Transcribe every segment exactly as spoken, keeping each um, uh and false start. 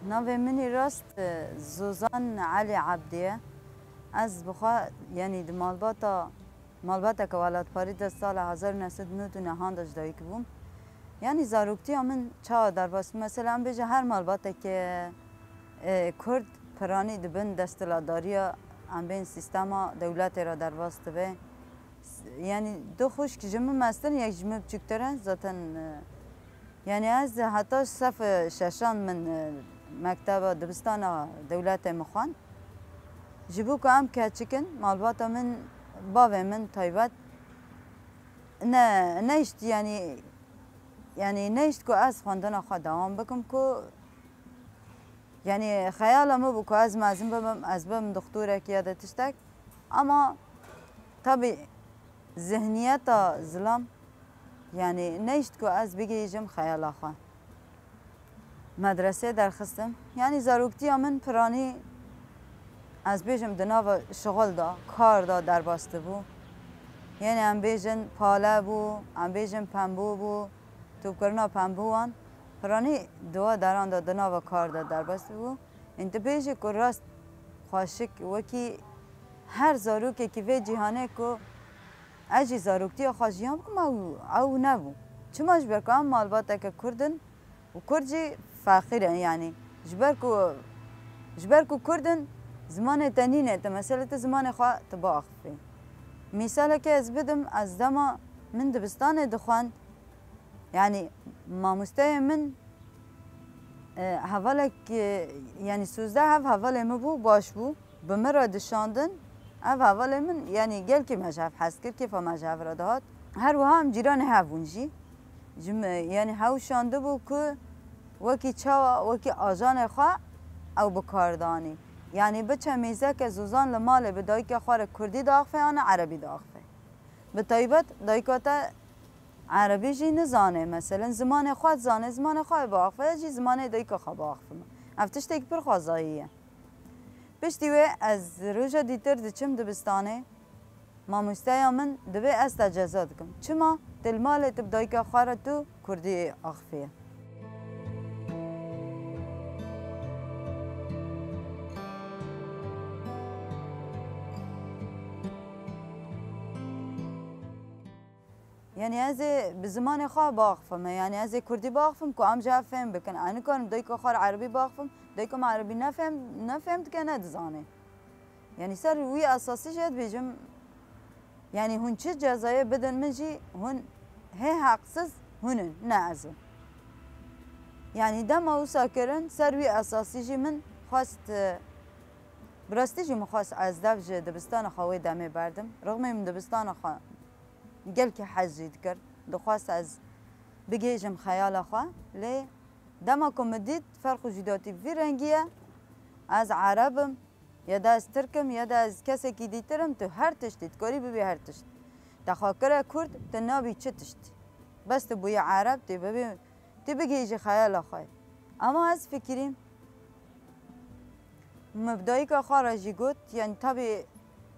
Navê min î rast, e, Zozan Elî Ebdî ye. Ez bi xwe, yanî di malbata, malbateke welatparî de sala hezar û neh sed û nod û nehan de ji dayik bûm. Yanî zaroktiya min çawa derbas bû? Mesela, em bêje her malbateke, e, Kurd piranî di bin desthilatdariya, em bên sîstema dewletê re derbas dibe. S-, yanî du xwişk ji min mestir in, yek ji min biçûktir e. Zaten, e, yanî ez heta sef şeşan min, e, mekteba dibistana dewletê min xwend. Ji bo ku em keçik in, malbata min, bavê min taybet, ne, nehişt, yanî, yanî nehişt ku ez xwendina xwe dewam bikim, ku, yanî xeyala min bû ku ez mezin bibim, ez bibim dixtorekî ya de tiştek. Ama tabî zihniyeta zilam, yanî nehişt ku ez bigihîjim xeyala xwe. Medresê derxistim. Yanî zaroktiya min piranî, ez bêjim, di nava şixul de, kar de derbas dibû. Yanî em bêjin pale bû, em bêjin pembû bû, topkirina pembûwan. Piranî di we deran de di nava kar de derbas dibû. Ên tu bêjî ku rast xweşik wekî her zarokekî vê cîhanê ku ez jî zaroktiya xwe jiyan bikim, ew, ew nebû. Çima? Ji ber ku em malbateke Kurd in û Kurd jî feqîr in, yanî ji ber ku, ji ber ku Kurd in, zimanê te nîne, te mesele tu zimanê xwe tu biaxifî. Mîsaleke ez bidim, ez dema min dibistanê dixwend, yanî mamosteyê min, e, hevalek, e, yanî sîzdeh hev hevalê min bû, baş bû. Bi min re dişandin. Ev hevalê min, yanî gelkî me ji hev hez kir, kêfa me ji hev re dihat. Her wiha em cîranê hev bûn jî. Ji me, yanî hew şandibû ku wekî çawa, wekî ajanê xwe ew bi kar danî. Yanî biçe mêzeke Zozan li malê bi dayika xwe re kurdî diaxife yan erebî diaxife. Bi taybet dayika te erebî jî nizane, meselen, zimanê xwe dizane, zimanê xwe biaxife, ez jî zimanê dayika xwe biaxifim. Ev tiştek pir xwezayî ye. Piştî wê ez roja dîtir diçim dibistanê, mamosteya min dibê ez te ceza dikim. Çima? Tu li malê tu bi dayika xwe re tu kurdî axifiye. Yanî ez ê bi zimanê xwe biaxifim, yanî ez ê kurdî biaxifim ku em ji hev fêm bikin. Ez nikarim dayika xwe re erebî biaxifim, dayika min erebî nefêm, nefêm dike, nedizane. Yanî ser wî esasî jî ez dibêjim, yanî hûn çi cezayê bidin min jî, hûn hê heqsiz hûn in, ne ez im. Yanî dema wisa kirin, ser wî esasî jî min xwest, e, bi rastî jî min xwest ez dev ji dibistana xwe wê demê berdim. Rixmê min dibistana xwe gelkî hez jî dikir. Dixwest ez bigihîjim xeyala xwe. Lê dema ku min dît ferq û cûdatî vî rengî ye, ez ereb im, ya da ez tirk im, ya da ez kesekî dîtir im, tu her tiştî, tu karî bibî her tişt. Te xwe kire kurd, tu nabî çi tişt. Bes tu bûyî ereb, tu bibî, tu bigihîjî xeyala xwe. Ama ez fikirîm, min bi dayika xwe re jî got, yanî tabî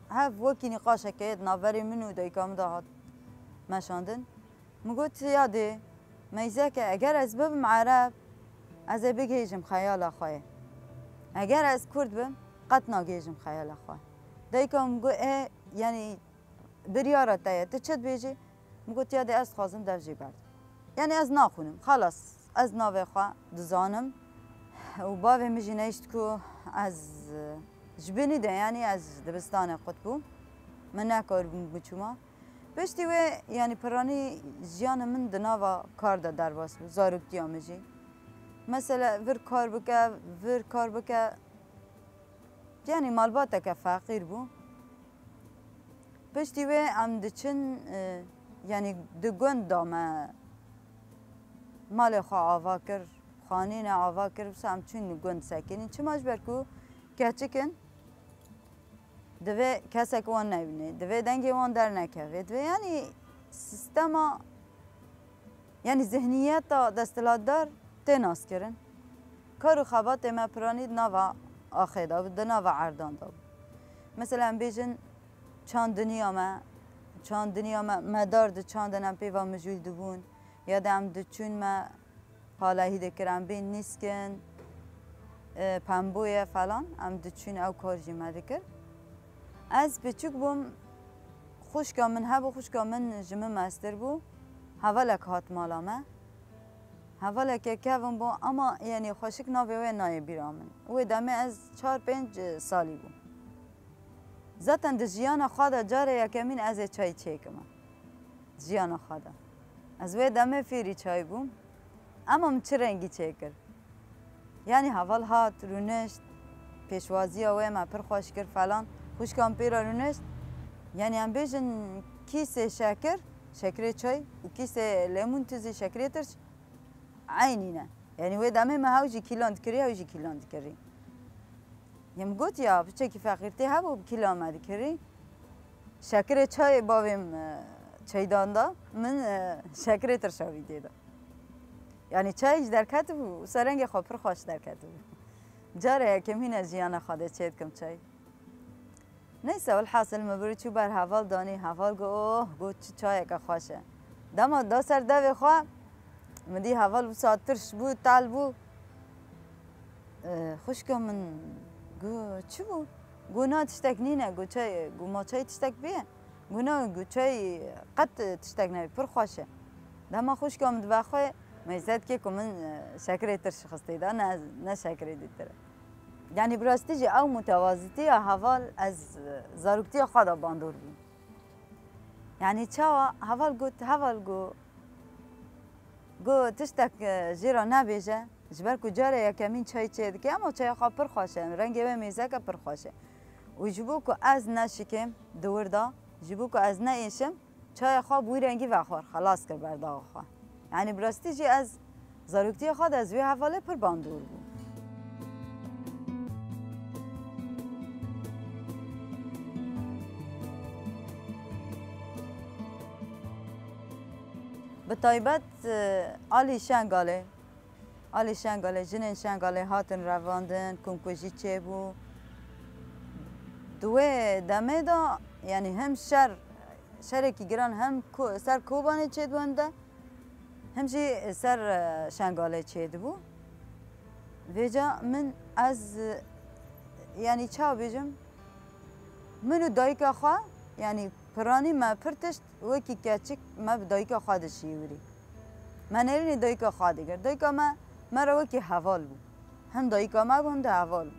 hev wekî nîqaşeke ye di navberê min û dayika min de hat meşandin. Min got, "Yadê, meyzeke, eger ez bibim ereb, ez ê bigihîjim xeyala xwe ye. Eger ez kurd bim, qet nagihîjim xeyala xwe." Dayika min got, "E, yanî biryara te ye, tu çi dibêjî?" Min got, "Yadê, ez dixwazim dev jê berdim. Yanî ez naxwînim, xelas, ez navê xwe dizanim." Û bavê min jî nehişt ku ez, e, ji binî de, yanî ez dibistanê qut bûm. Min nekaribûm biçûma. Piştî wê, yanî piranî jiyana min di nava kar de derbas bû, zaroktiya min jî. Mesela vir kar bike, vir kar bike, yanî malbateke feqîr bû. Piştî wê em diçin, e, yanî di gund de me malê xwe ava kir, xanîne ava kir, wisa em çûn li gund sekinîn. Çima? Ji ber ku keçik in. Divê kesek wan nebîne, divê dengê wan dernekeve, divê, yanî sîstema, yanî zihniyeta desthilatdar tê naskirin. Kar û xebatê me piranî di nava axê de bû, di nava erdan de bû. Mesela em bêjin çandiniya me, çandiniya me, me dar diçandin, em pê ve mijûl dibûn, ya da em diçûn me palahî dikir, em bên nîskin. e, pembo ye falan, em diçûn, ew kar jî me dikir. Ez piçûk bûm, xwişka min hebû, xwişka min ji min mestir bû. Hevalek hat mala me. Hevaleke kevin bû, ama, yanî, xweşik navê wê nayê bîra min. Wê demê ez çar pênc salî bûm. Zaten di jiyana xwe de carê yekemîn ez ê çay çêkime. Di jiyana xwe de. Ez wê demê fêrî çay bûm. Ema min çi rengî çêkir? Yanî heval hat, rûnişt, pêşwaziya wê me pir xweş kir falan. Xwişka min pê re rûnişt. Yanî em bêjin kîsê şekir, şekirê çay û kîsê lemûn tuzî, şekirê tirş eynî ne. Yanî wê demê me hew jî kîlan dikirî, hew jî kîlan dikirî. Yê min got, ya, piçekî feqîrtî hebû, bi kîla me dikirî. Şekirê çayê bavê min, e, çeydan da, min, e, şekirê tirşa wî tê da. Yanî çay ji derketibû, wisa rengê xwe pir xweş derketibû. Carê yekemîn e jiyana xwe de çê dikim çay. Neyse, welhasil min bir çû ber heval danî, heval got, oh, got, çi çayeke xweş e. Dema da ser devê xwe, min dî heval wisa tirş bû, tal bû. E, xwişka min got, çi bû? Got, na tiştek nîne, got, çay, got, ma çay tiştek bîye? Got, na, got, çay qet tiştek nebî, pir xweş e. Dema xwişka min dibe xwe, meyze dike ku min, e, şekirê tirş xistê da, ne, ne şekirê dîtir. Yanî bi rastî jî ew mutewazîtiya heval ez, e, zaroktiya xwe de bandor bûm. Yanî çawa heval got, heval got, got tiştek, e, jê re nebêje, ji ber ku carê yekemîn çay çê dike, ema çaya xwe pir xweş e, rengê wê mêzeke pir xweş e. Û ji bo ku ez neşikêm di wir de, ji bo ku ez neêşim, çaya xwe bi wî rengî vexwar, xelas kir berdaxa xwe. Yanî bi rastî jî ez zaroktiya xwe de ez wê hevalê pir bandor bûm. Bi taybet, e, alî Şengalê, alî Şengalê, jinên Şengalê hatin revandin, komkujî çêbû. Di wê demê de, yanî hem şer, şerekî giran hem ko-, ser Kobanê çêdibû hem de, hem jî ser, e, Şengalê çêdibû. Vêca min ez, e, yanî çawa bêjim, min û dayika xwe, yanî piranî me pir tişt wekî keçik me bi dayika xwe dişiyî wirî. Me nêrînê dayika xwe dikir. Dayika me, me re wekî heval bû. Hem dayika me bû, hem de heval bû.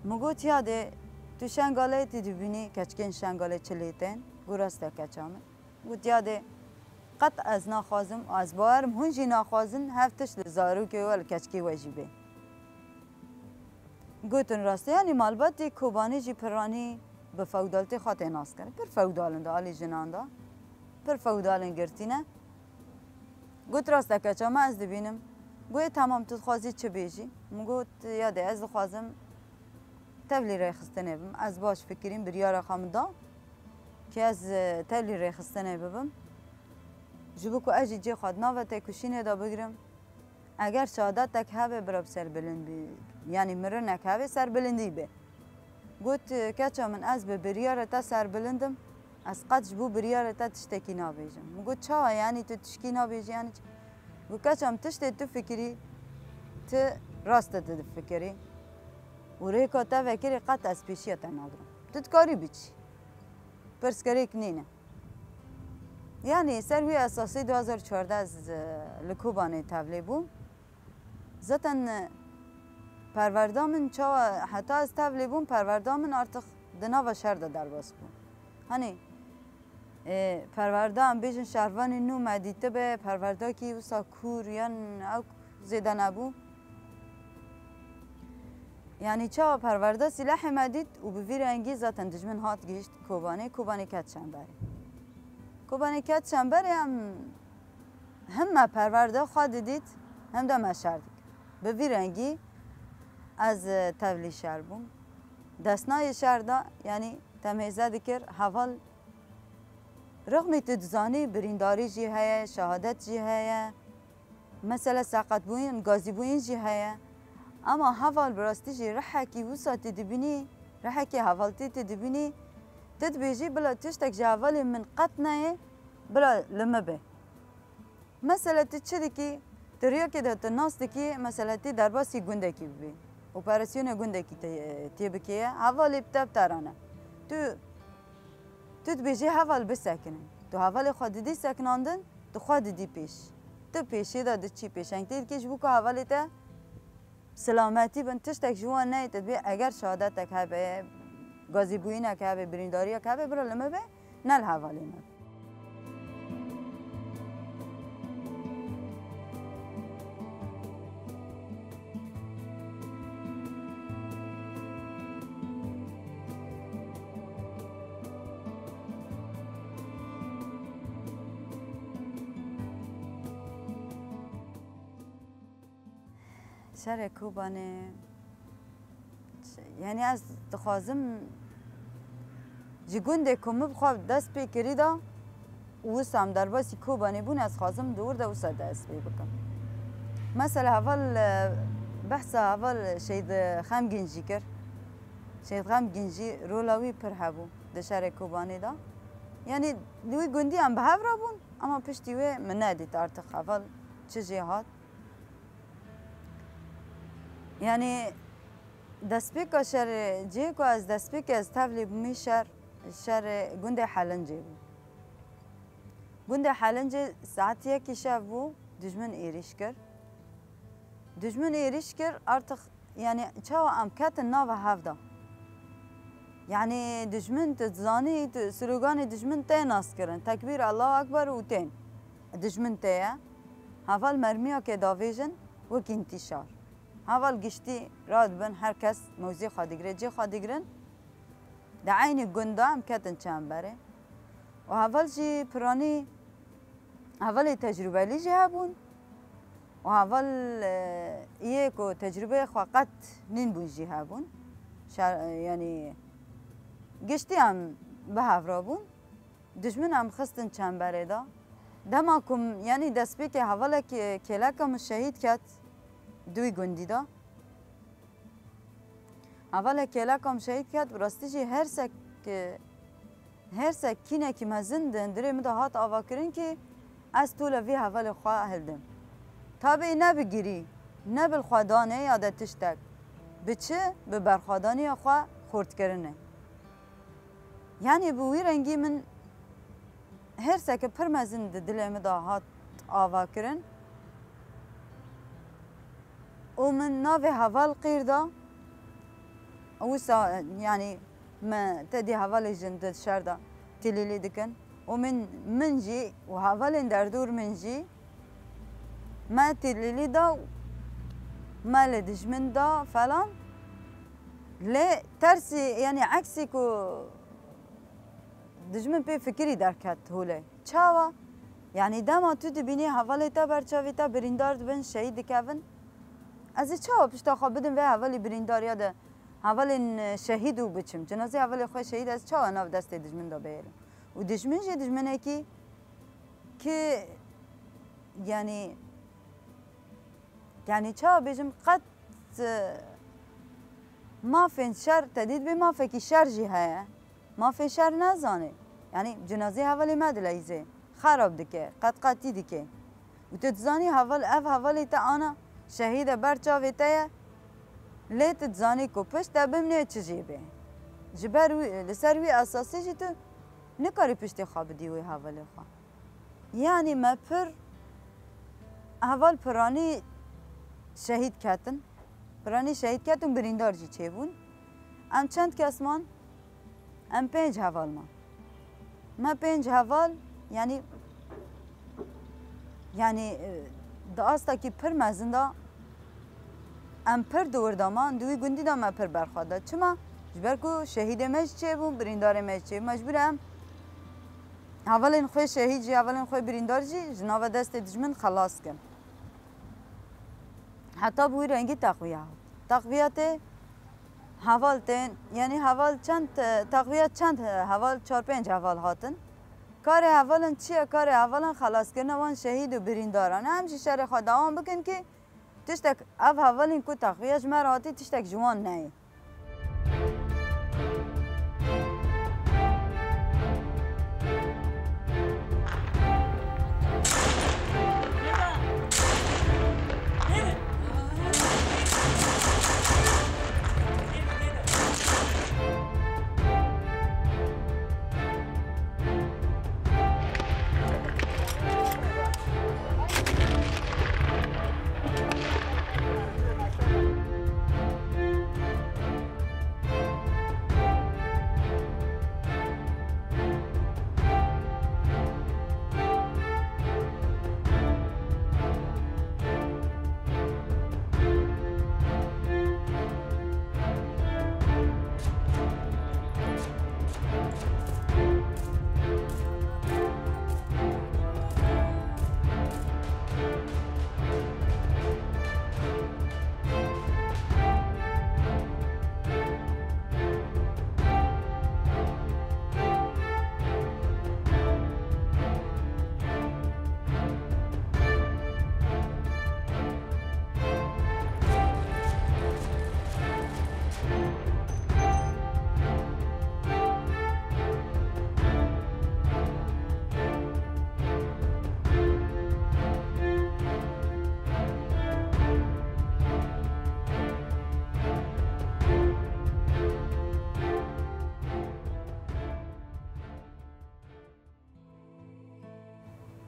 Min got, yadê, tu Şengalê tê dibînî, keçikên Şengalê çi lê tên? Got, rast e keça min. Got, yadê, qet ez naxwazim, ez bawerim hûn jî naxwazin, hev tişt li zarokê we, li keçikê we jî bê. Gotin rastî, yanî malbatê Kobanê jî piranî bi fewdaltê xwe tê naskirin. Pir fewdal in di alî jinan de. Pir fewdal in girtî ne. Got, rast e keça me, ez dibînim. Got, ê, temam, tu dixwazî çi bêjî? Min got, ya dê, ez dixwazim tevlî rêxistinê bim. Ez baş fikirîm, biryara xwe min da ki ez, e, tevlî rêxistinê bibim. Ji bo ku ez jî cê xwe di nava têkoşînê de bigrim. Eger şehadetek hebe, bira bi serbilind bî, yanî mirinek hebe, serbilindî be. Got, keça min, ez bi biryara te serbilind im, ez qet ji bo biryara te tiştekî nabêjim. Min got, çawa, yanî tu tişkî nabêjî, yanî çi? Got, keça min, tiştê tu fikirî, tu rast e tu difikirî. Û rêka te vekirî qet ez pêşiya te nagirim. Tu dikarî biçî. Pirsgirêk nîne. Yanî ser wî esasî du hazar çardeh ez, e, li Kobanê tevlê bûm. Zaten, e, perwerda min çawa, heta ez tevlê bûm, perwerda min artık di nava şer de derbas bû. Hani, e, perwerda em bêjin şervanê nû me dîtibe, perwerdakî wisa kûr yan ew zêde nebû. Yanî çawa perwerda sîlehê me dît û bi vî rengî zaten dijmin hat gihîşt Kobanê, Kobanê ket çemberê. Kobanê ket çemberê em hem me perwerda xwe didît, hem de me şer dikir. Bi vî rengî ez, e, tevlî şer bûm. Desnayê şer de, yanî te mêze dikir, heval rixmî tu dizanî birîndarî jî heye, şehadet jî heye. Mesele seqetbûyîn, gazîbûyîn jî heye. Ema heval bi rastî jî rihekî wisa tu dibînî, rihekî hevaltî tu dibînî, tu dibêjî, bila tiştek ji hevalê min qet neyê, bila li min be. Mesele tu çi dikî, Di riyekê de tu nas dikî, mesela tê derbasî gundekî bibî. Operasyona gundekî te, tê bikê ye. Hevalê bi te bi te re ne. Tu, tu dibêjî heval bisekinin. Tu hevalê xwe didî sekinandin, tu xwe didî pêş. Tu pêşê de diçî pêşeng tê dikî ji bo ku hevalê te silametî bin, tiştek ji wan neyê te dibê, eger şehadetek hebe, gazîbûyînek hebe, birîndariyek hebe, bira li min be, ne li hevalê min. Şerê Kobanê, yanî ez dixwazim ji gundê ku min bi xwe dest pê kirî de û wisa em derbasî Kobanê bûn, ez dixwazim di wir de wisa dest pê bikim. Mesela heval, e, behsa heval Şehîd Xemgîn jî kir. Şehîd Xemgîn jî rola wî pir hebû di şerê Kobanê de. Yanî li wî gundî em bi hev re bûn, ama piştî wê min nedît artık heval çi jê hat. Yanî destpêka şerê, cihê ku ez destpêkê ez tevlî bûmî şer, şerê gundê Helincê bû. Gundê Helincê saet yekî şev bû, dijmin êrîş kir. Dijmin êrîş kir, artık, yanî çawa em ketin nava hev de. Yanî dijmin, tu dizanî, tu sloganê dijmin tê nas kirin. Tekbîr, Allahu Ekber û tên. Dijmin tê ye. Heval mermiyakê davêjin, wek întîşar. Heval giştî radibin, her kes mewzê xwe digire, cê xwe digirin. Di eynî gund de em ketin çemberê. Û heval jî piranî, hevalê tecrûbelî jî hebûn. Û heval, e, yê ku tecrûbeyê xwe qet nîn bûn jî hebûn. Şer-, e, yanî giştî em bi hev re bûn. Dijmin em xistin çemberê de. Dema ku m-, yanî destpêkê hevalek, e, kêleka min şehîd ket di wî gundî de. Hevalek kêleka min şehîd ket, bi rastî jî hersek, hersek kînekî mezin di hundirê min de hat avakirin kî ez tolê vî hevalê xwe hildim. Tabî ne bi girî, ne bi xwedanê ya de tiştek, bi çi, bi berxwedaniya xwe xurtkirinê. Yanî bi wî rengî min hêrseke pir mezin di dilê min de hat avakirin û min navê heval qîr da. Wisa, yanî me tedî hevalê jin di şer de tilîlî dikin û min, min jî û hevalên derdor min jî me tilîlî da, me li dijmin da falan. Lê tersî, yanî eksî ku dijmin pê fikirî derket holê. Çawa? Yanî dema tu dibînî hevalê te ber çavê te birîndar dibin, şehîd dikevin. Ez ê çawa pişta xwe bidim vê hevalî birîndar ya de hevalên, e, şehîd û biçim? Cinazê hevalê xwe şehîd ez çawa nav destê dijmin de bihêlim? Û dijmin jî dijminekî ki, yanî, yanî çawa bêjim, qet, e, mafên şer, te dît bê mafekî şer jî heye. Mafê şer nazanê. Yanî cinazê hevalê me dileyîzê. Xerab dike, qetqetî dike. Û tu dizanî heval, ev hevalê te ana şehîd e, ber çavê te ye. Lê tu dizanî ku pişt te bimnê çi jê bê. Ji ber wî, li ser wî esasî jî tu nikarî piştê xwe bidî wê hevalê xwe. Yanî me pir heval piranî şehîd ketin. Piranî şehîd ketin, birîndar jî çêbûn. Em çend kes man? Em pênc heval man. Me pênc heval, yanî, yanî, e, di astekî pir mezin de em pir di wir de man, di wî gundî de me pir berxwe da. Çima? Ji ber ku şehîdê me jî çêbû, birîndarê me jî çêbû. Mecbûr em hevalên xwe şehîd jî, hevalên xwe birîndar jî ji nava destê dijmin xelas kin. Heta bi wî rengî texwiya hat. Texwiya tê heval tên, yanî heval çend, e, texwiya çend, e, heval, çar pênc heval hatin. Karê hevalin çi ye? Karê hevalin xelaskirina wan şehîd û birîndaran e. Em jî şerê xwe dewam bikin kî tiştek, ev hevalên ku texwiya ji me re hatî, tiştek ji wan neyê.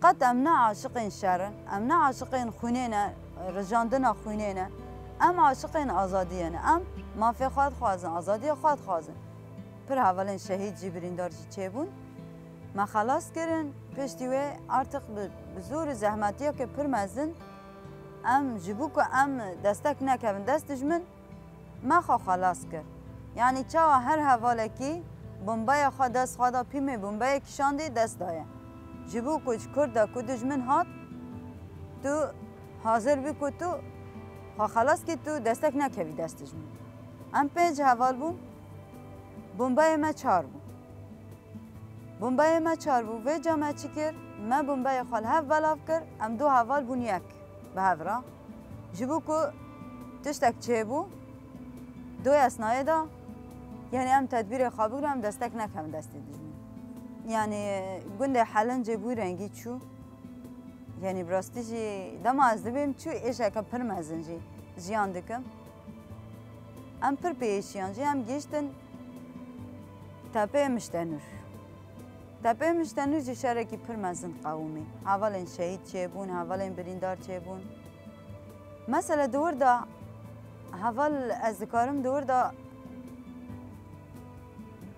Qet em ne aşiqên şer in, em ne aşiqên xwînê ne, rijandina xwînê ne. Em aşiqên azadiyê ne. Em mafê xwe dixwazin, azadiya xwe dixwazin. Pir hevalên şehîd jî, birîndar jî çêbûn. Me xelas kirin, piştî wê artıq bi, bi zor û zehmetiyeke pir mezin em ji bo ku em destek nekevin dest dijmin, me xwe xelas kir. Yanî çawa her hevalekî bombeya xwe dest xwe da, pîmê bombeyê kişandî dest daye. Ji bo ku ji Kurd de ku dijmin hat, tu hazir bî ku tu xwe xelas kî, tu destek nekevî dest dijmin. Em pênc heval bûn, bombeyê me çar bû. Bombeyê me çar bû. Vêca me çi kir? Me bombeyê xwe li hev belav kir. Em du heval bûn yek bi hev re. Ji bo ku tiştek çêbû, doyesnayê de, yanî em tedbîrê xwe bigirin, em destek nekevin destê dijmin. Yanî gundê Helincê bû rengî çû. Yanî bi rastî jî dema ez dibêm çû êşeke pir mezin jî jiyan dikim. Em pir pêşiyan jî em gihiştin Tepeyê Miştenûr. Tepeyê Miştenûr jî şerekî pir mezin qewimî. Hevalên şehîd çêbûn, hevalên birîndar çêbûn. Mesele di wir de heval, ez dikarim di wir de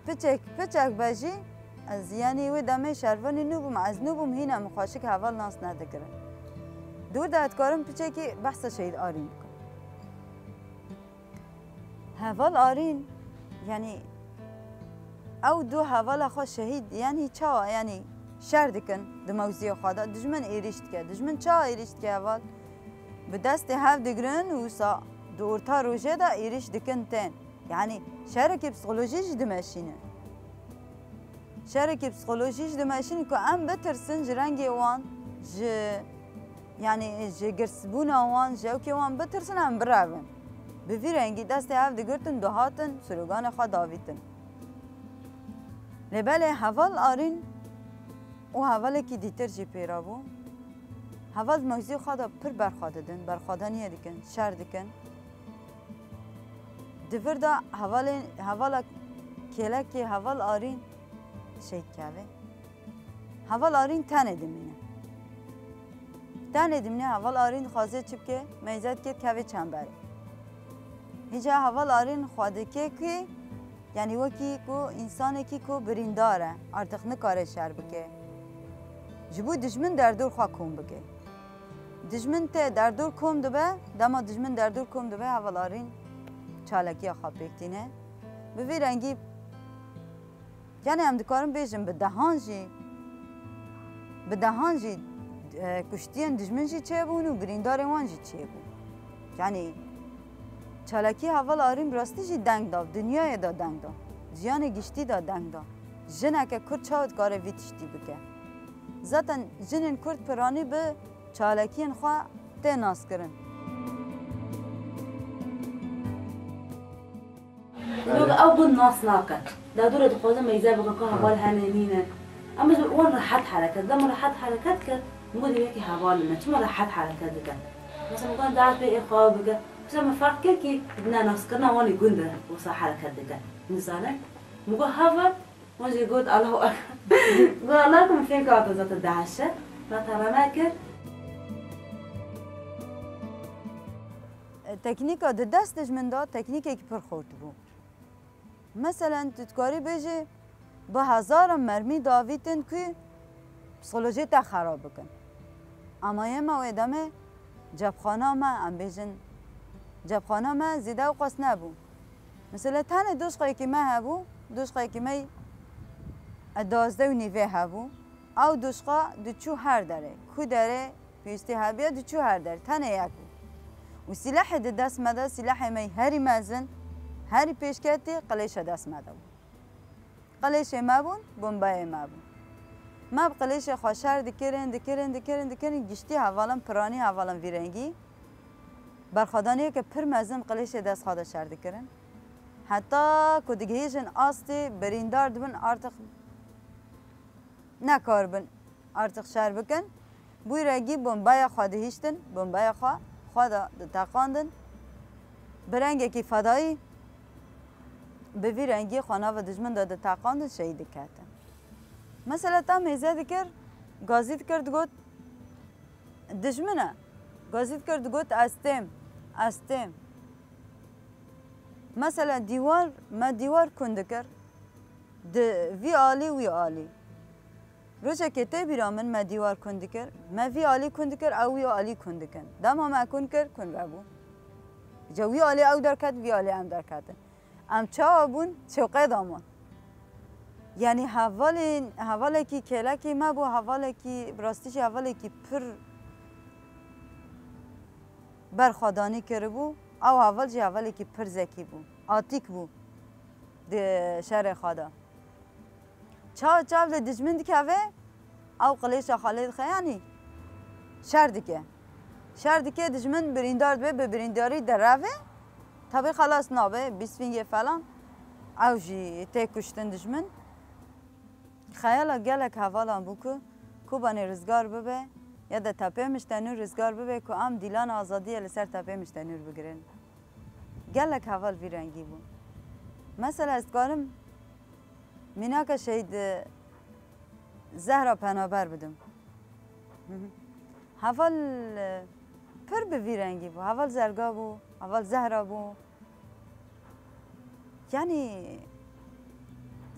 piçek, piçek be jî, ez yanî wê demê şervanî nûbûm, ez nûbûm hîna min xweşik heval nas nedikirin. Di wir de ez dikarim piçekî behsa şehîd Arîn bikim. Heval Arîn, yanî ew du hevala xwe şehîd, yanî çawa, yanî şer dikin di mewziyê xwe de, dijmin êrîş dike. Dijmin çawa êrîş dike heval? Bi destê hev digirin û wisa di orta rojê de êrîş dikin tên. Yanî şerekî psîkolojî jî dimeşînin. Şerekî psîkolojî jî dimeşînin ku em bitirsin ji rengê wan, ji, yanî ji girsbûna wan, ji ewkê wan bitirsin, em birevin. Bi vî rengî destê hev digirtin, dihatin, sloganê xwe davîtin. Lê belê heval Arîn û hevalekî dîtir jî pê re bû. Heval di mewzî xwe de pir berxwe didin, berxwedaniyê dikin, şer dikin. Di vir de hevalên, hevala kêlekê heval Arîn şehîd keve. Heval Arîn tenê dimîne. Tenê dimîne, heval Arîn dixwaze çi bike, meyze dike keve çemberê. Hîca heval Arîn xwe dike ku, yanî wekî ku însanekî ku birîndar e, artıq nikare şer bike. Ji bo dijmin derdor xwe kom bike. Dijmin tê derdor kom dibe, dema dijmin derdor kom dibe, heval Arîn çalakiya xwe pêk tîne. Bi vî rengî, yanî em dikarin bêjin bi dehan jî, bi dehan jî, e, kuştiyên dijmin jî çêbûn û birîndarên wan jî çêbûn. Yanî çalakî heval Arîn bi rastî jî deng da, dinyayê de deng da, jiyanê giştî de deng da. Jineke Kurd çawa dikare vî tiştî bike? Zaten jinên Kurd piranî bi çalakiyên xwe tê naskirin. Yok, ew gund nas nake. Dadûre dixwaze meyze bike ku heval hene nîne. Em ji wan rehet hereket. Dema rehet hereket kir, min got, yekî heval me. Çima rehet hereket dike? Mesela, min got, derdê ê xwe bike. Mesela, min ferq kir ki ne naskirina wan ê gund e, wisa hereket dike. Nizane. Min got, heval, wan jî got, Allahu Ekber. Got, Allah, min fêm kir, zaten DAIŞ e. Zaten reme kir. Teknîka di dest dijmin de teknîkekî pir xurt bû. Meselen, tu dikarî bêjî, bi hezaran mermî davîtin ku psîkolojiyê te xerab bikin. Ama yê me wê demê cepxana me, em bêjin, cepxana me zêde ewqas nebû. Mesela, tenê duşqayekî me hebû, duşqayekî me duwazdeh û nîvê hebû. Ew duşqa diçû her derê. Ku derê pêwîstî hebiya diçû her der, tenê yek bû. Û sîlehê di dest me de, sîlehê me herî mezin, herî pêşketî qilêşe dest me de bû. Qilêşê me bûn, bombayê me bûn. Me bi qilêşê xwe şer dikirin, dikirin, dikirin, dikirin, giştî hevalan piranî, hevalan vî rengî. Berxwedaniyeke pir mezin bi qilêşê dest xwe de şer dikirin. Heta ku digihîjin astê birîndar dibin, artıq nekaribin artıq şer bikin. Bûyî regî bombaya xwe dihiştin, bombaya xwe, xwe de diteqandin. Bi rengekî fedayî, bi vî rengî xwe nava dijmin de diteqandin, şehîd diketin. Mesela te mêze dikir, Gazî dikir digot, dijmin e. Gazî dikir digot, ez têm, ez têm. Mesela dîwar, me dîwar kun dikir. Di vî alî, wî alî. Rojekê tê bîra min me dîwar kun dikir. Me vî alî kun dikir, ew wî alî kun dikin. Dema me kun kir, kun vebû. Ca wî alî ew derket, vî alî em derketin. Em çawa bûn? Çewqê de man. Yanî hevalên, hevalekî kêlekî me bû, hevalekî, bi rastî jî hevalekî pir berxwedanî kiribû. Ew heval jî hevalekî pir zekî bû. Atîk bû di şerê xwe de. Çawa çav li dijmin dikeve, ew qilêşa xwe lê dixe, yanî şer dike. Şer dike, dijmin birîndar dibe, bi birîndarî dereve. Tabî xelas nabe, bîst fîngê falan. Ew jî tê kuştin dijmin. Xeyala gelek hevalan bû ku Kobanê rizgar bibe ya da Tepê Miştenûr rizgar bibe ku em dîlana azadiyê li ser Tepê Miştenûr bigirin. Gelek heval vî rengî bûn. Mesela ez dikarim mînaka şehîd, e, Zehra Penaber bidim. Heval, e, pir bi vî rengî bû. Heval Zerga bû, heval Zehra bû. Yanî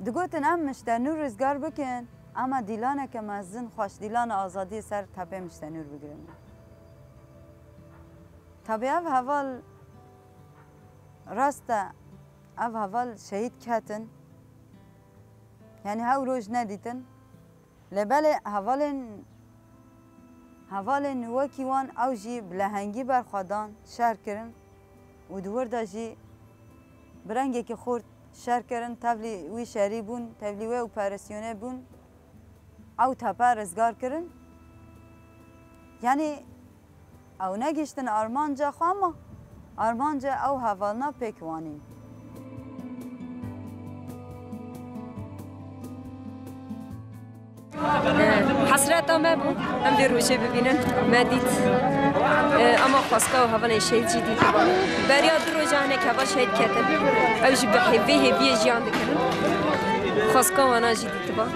digotin em Miştenûr rizgar bikin, ama dîlaneke mezin, xweş dîlana azadiyê ser Tepê Miştenûr bigirin. Tabî ev heval rast e, ev heval şehîd ketin. Yanî hew roj nedîtin. Lê belê hevalên, hevalên wekî wan ew jî bi lehengî berxwedan şer kirin û di wir de jî bi rengekî xurt şer kirin, tevlî wî şerî bûn, tevlî wê operasyonê bûn. Ew tepe rizgar kirin. Yanî ew negihiştin armanca xwe, ama armanca ew hevalna pêk wanîn. Hesreta me bû, em vê rojê bibînin, me dît. Ama xwestka û hevalên şehîd jî dîtiba. Beriya du roja hinek heval şehîd ketin. Ew jî bi hê-, vê hêviyê jiyan dikirin. Xwestka wana jî dîtiba.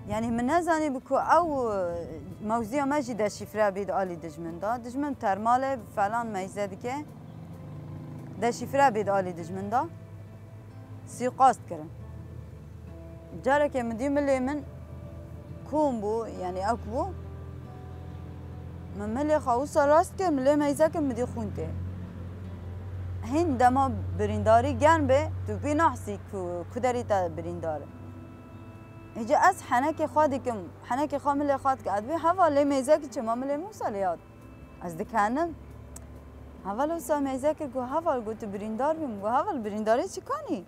Yanî min nezanî bi ku ew, e, mewziya me jî deşîfre bî di alî dijmin de. Dijmin termale falan meyze dike. Deşîfre bî di alî dijmin de. Sîqast kirin. Carekê min dî milê min kom bû, yanî ewk bû. Min milê xwe wisa rast kir, milê meyze kir, min dî xûn tê. Hîn dema birîndarî germ be, tu pê nahsî ku, ku derî te birîndar e. Hêca ez henekê xwe dikim, henekê xwe milê xwe dikim. Ez dibê heval lê mêzekî çima milê min wisa lê hat? Ez dikenim. Heval wisa mêze kir, got, "Heval," got, "tu birîndar bî." Min got, "Heval, birîndarî çi kanî?"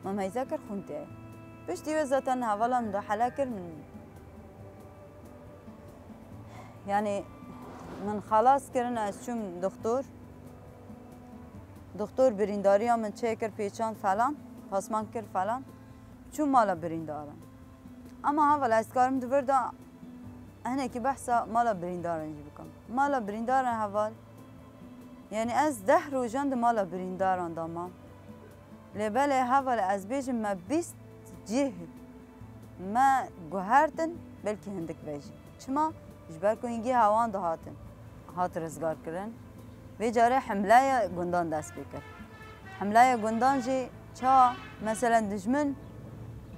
Ma mêze kir xûn tê. Piştî wê zaten hevala min de hele kir min. Yanî min xelas kirin, ez çûm doktor. Doktor birîndariya min çêkir, pêçand falan, pasman kir falan. Çûm mala birîndaran. Ama heval ez karim di vir de hinekî behsa mala birîndaran jî bikim. Mala birîndaran heval, yanî ez deh rojan di mala birîndaran de mam. Lê belê heval ez bêjim me bîst cih me guhertin, belkî hindik ve jî. Çima? Ji ber ku hingî hewan dihatin, hat rizgarkirin. Vê carê hemleya gundan dest pê kir. Hemleya gundan jî ça, mesela dijmin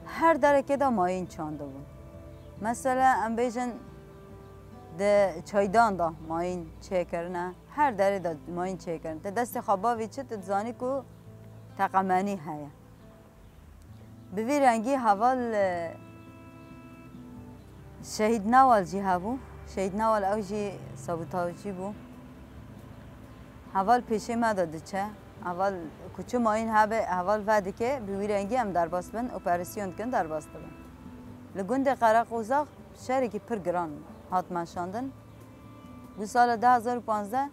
her derekê de mayîn çandibûn. Mesela em bêjin di çaydan de mayîn çêkirine, her derê de mayîn çêkirin. Te destê xwe bavî çi, tu dizanî ku teqemenî heye. Bi vî rengî heval, e, Şehîd Nawal jî hebû. Şehîd Nawal ew jî sabotajcî bû. Heval pêşê me de diçe. Heval ku çi mayîn hebe, heval vedike, bi wî rengî em derbas bin, operasyon dikin, derbas dibin. Li gundê Qereqozax şerekî pir giran hat meşandin. Bû sala du hazar û panzdeh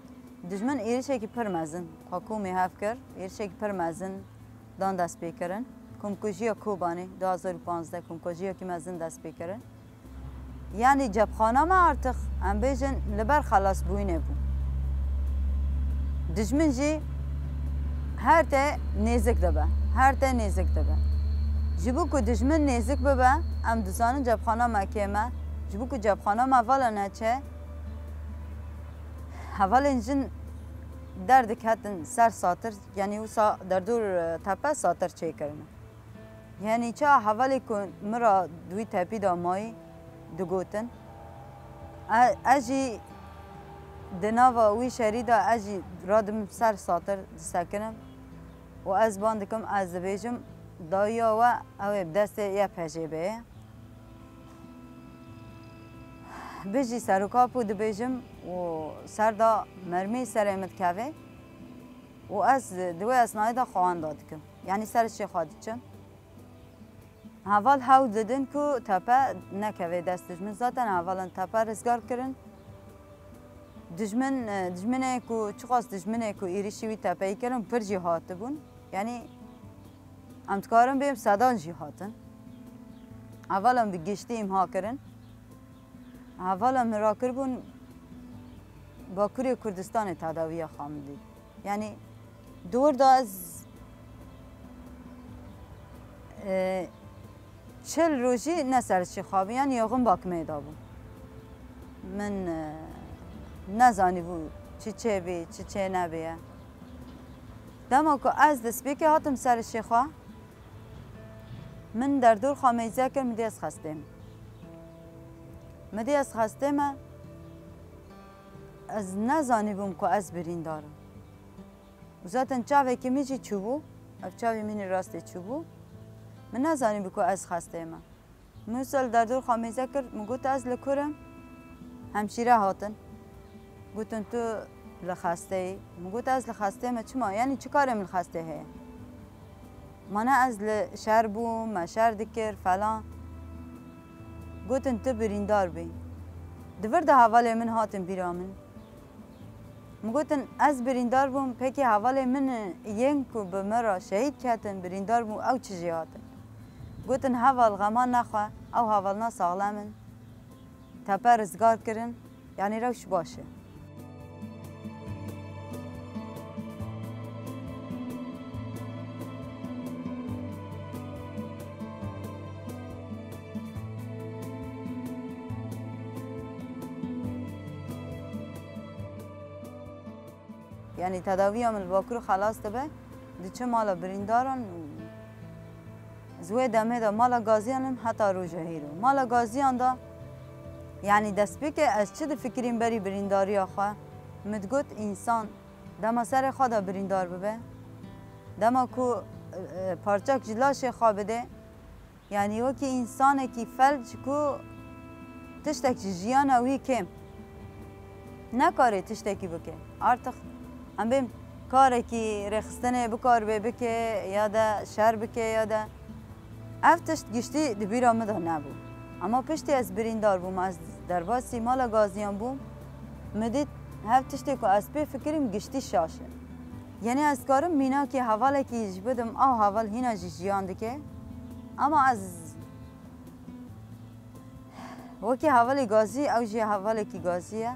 dijmin êrişekî pir mezin xwe komê hev kir, êrişekî pir mezin dan destpêkirin. Komkujiya Kobanê du hazar û panzdeh komkujiyekî mezin destpêkirin. Yanî cepxana me artıq, em bêjin, li ber xelasbûyînê bû. Dijmin jî her te nêzik dibe, her te nêzik dibe. Ji bo ku dijmin nêzik bibe, em dizanin cebxana me kêm e. Ji bo ku cebxana me vala neçe, hevalên jin derdiketin ser satir, yanî wisa derdor, e, tepe satir çêkirine. Yanî ça hevalê ku min ra di wî tepî de mayî digotin, e, ez jî di nava wî şerî de ez jî radidim ser satir disekinim û ez ban dikim, ez dibêjim, dawiya we ew ê bi destê Y P J bê. Bijî serok Apo dibêjim û ser da mermî serê min dikeve û ez di wê esnayê de xwe wenda dikim. Yanî ser şêxa diçim. Heval hewl didin ku tepe nekeve dest dijmin. Zaten hevalan tepe rizgar kirin. Dijmin, e, dijminê ku, çiqas dijminê ku êrişî wî tepeyî kirin, pir jî hatibûn. Yanî em dikarin bêm sedan jî hatin. Hevalan bi giştî îmha kirin. Hevala min rakiribûn Bakurê Kurdistanê tedawiya xwe min dît. Yanî di wir de ez, e, çil rojî ne ser şêxa bûm, yanî yoxin bakmê de bûm. Min, e, nezanîbû çi çêbî, çi çênebî ye. Dema ku ez destpêkê hatim ser şêxa, min derdor xwe meyze kir, min dî ez xestê me. Min dî ez xestê me, ez nezanîbûm ku ez birîndar im. Û zaten çavekî min jî çûbû, ev çavê min ê rastê çûbû. Min nezanîbû ku ez xestê me. Min wisa li derdor xwe mêze kir, min got, "Ez li kur im?" Hemşîre hatin. Gotin, "Tu li xestê yî?" Min got, "Ez li xestê me, çima? Yanî çi karê min li xestê heye? Ma ne ez li şer bûm, me şer dikir, falan." Gotin, "Tu birîndar bî." Di vir de hevalê min hatin bîra min. Min gotin, "Ez birîndar bûm, pekî hevalê min yên ku bi min re şehîd ketin, birîndar bûn, ew çi jê hatin?" Gotin, "Heval, xema nexwe, ew hevalna saxlem in. Tepe rizgar kirin, yanî rewş baş e." Yanî tedawiya min li Bakur xelas dibe, diçe mala birîndaran û ez wê demê de mala gaziyan im heta roja hêro. Mala gaziyan de, yanî destpêkê ez çi difikirîm berî birîndariya xwe, min digot, însan dema serê xwe de birîndar bibe, dema ku, e, e, parçek ji laşê xwe bide, Yanî wekî însanekî felc ku tiştek ji jiyana wî kêm, nekarê tiştekî bike. Artık em bêm karekî rêxistinê bikaribe bike ya de şer bike ya de ev tişt giştî di bîra min de nebû. Ama piştî ez birîndar bûm, ez derbasî mala gaziyan bûm, min dît hev tiştê ku ez pê fikirîm giştî şaş e. Yanî ez karim mînakê hevalekî ji bidim, ew heval hîna jî jiyan dike. Ama ez wekî hevalê gazî, ew jî hevalekî gazî ye.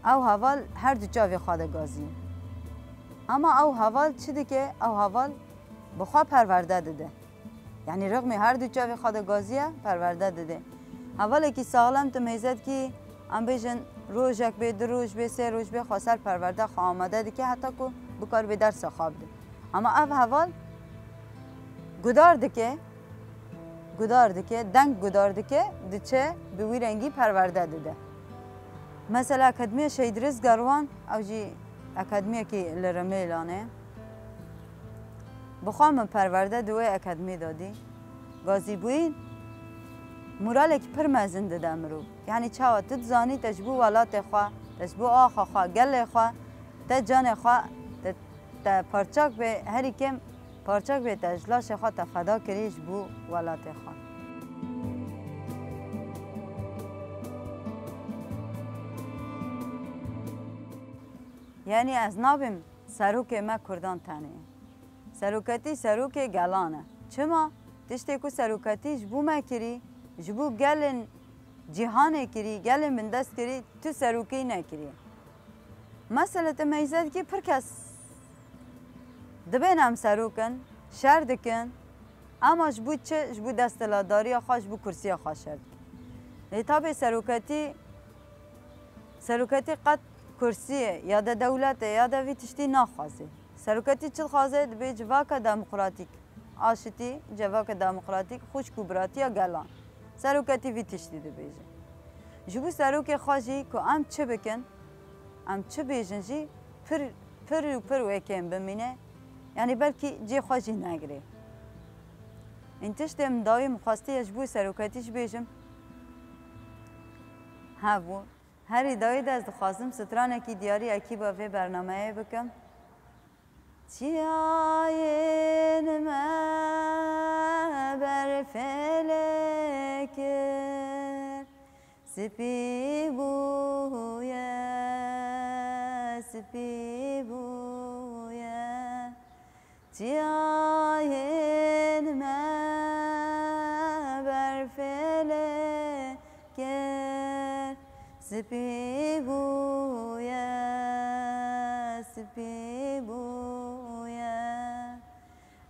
Ew heval her du çavê xwe de gazî ye. Ama ew heval çi dike? Ew heval bi xwe perwerde dide. Yanî rixmê her du çavê xwe de gazî ye, perwerde dide. Hevalekî saxlem tu mêze dikî, em bêjin rojek bê, du roj bê, sê roj bê, xwe ser perwerde xwe amade dike, heta ku bikaribe dersa xwe bide. Ama ev heval gudar dike, gudar dike, deng gudar dike, diçe bi wî rengî perwerde dide. Mesela Akademiya Şehîd Rizgar Wan, ew jî akademiyekî li Rimêlan e. Bi xwe min perwerde di wê akademiyê de dî. Gazîbûyîn moralekî pir mezin dide mirov. Yanî çawa tu dizanî te ji bo welatê xwe, te ji bo axa xwe, gelê xwe, te canê xwe, te, te parçak bê, herî kêm parçak bê te ji laşê xwe te feda kirî ji bo welatê xwe. Yanî ez nabêm serokê me kurdan tenê. Seroketî serokê gelan e. Çima? Tiştê ku seroketî ji bo me kirî, ji bo gelên cîhanê kirî, gelên bindest kirî, tu serokî nekiriye. Mesele te meyze dikî pir kes dibên em serok in, Şer dikin, ema ji bo çi? Ji bo desthilatdariya xwe, ji bo kursiya xwe şer dikin. Lê tabê seroketî, seroketî qet kursiyê ya de dewletê ya de vî tiştî naxwaze. Seroketî çi dixwaze? Dibê civaka demokratîk, aşitî, civaka demokratîk, xwişk û biratiya gelan. Seroketî vî tiştî dibêje. Ji bo serokê xwe jî ku em çi bikin, em çi bêjin jî pir, pir û pir wê kêm bimîne. Yanî belkî cê xwe jî negirê. În tiştê min dawî min xwestiye ji bo seroketî jî bêjim. Hebû. Herî dawî de ez dixwazim stranekî diyarî ekîba vê bernameyê bikim. Çiyayên me berfê lê kir, spî bûye, spî bûye. Çiyayên me berfê lê kir, spî bûye, spî bûye.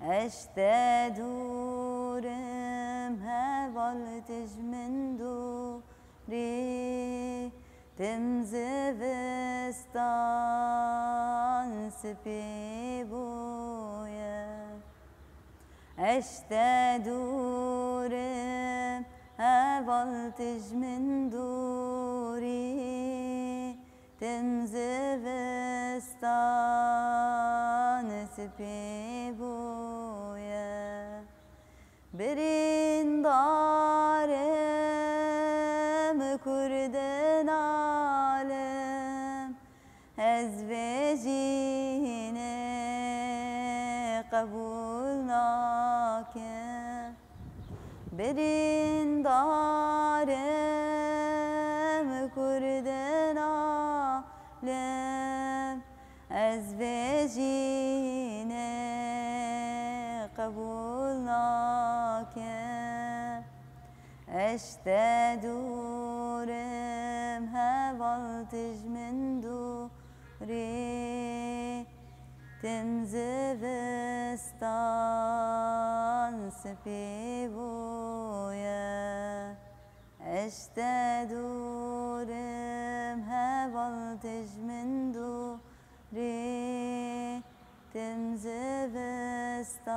Ez te dûr im, heval tu ji min dûr î, tim zivistan spî bûye. Ez te dûr im, heval tu ji min dûr î, tim zivistan spî bûye. Birîndar im, Kurd in alim, ez vê jînê qebûl nakim. Birîndar im, Kurd in alim, ez vê jînê qebûl nakim. Ez te dûr im, heval tu ji min dûr î, tim zivistan spî bûye. Ez te dûr im, heval tu ji min dûr î, tim zivistan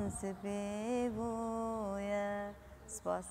spî bûye. Spas.